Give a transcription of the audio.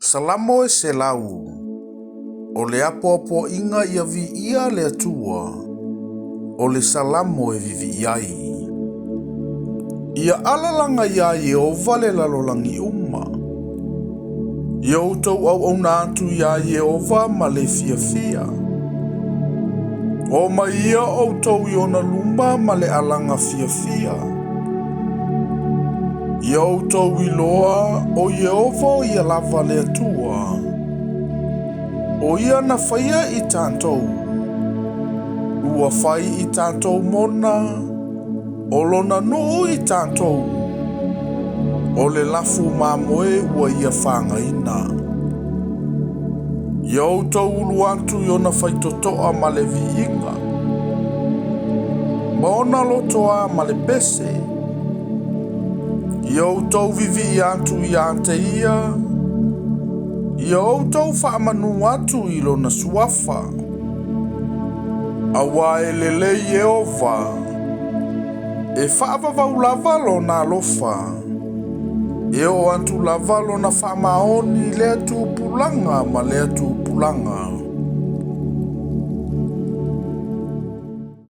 Salamo e selau, o le apoapoaiga ia viia le Atua, o le Salamo e vivii ai. Ia alalaga iā Ieova le lalolagi uma. Ia outou auauna atu iā Ieova ma le fiafia. O mai ia outou i ona luma ma le alaga fiafia. Ia outou iloa o Ieova o ia lava le Atua. O ia na faia i tatou. Ua fai i tatou mona, o lona nuu i tatou. O le lafu mamoe ua ia fagaina. Ia outou ulu atu i ona faitotoa ma le viiga, ma ona lotoa ma le pese. Ia outou vivii atu ia te ia, ia outou faamanu atu i lona suafa. Auā e lelei Ieova, e faavavau lava lona alofa, e oo atu lava lona faamaoni i lea tupulaga ma lea tupulaga.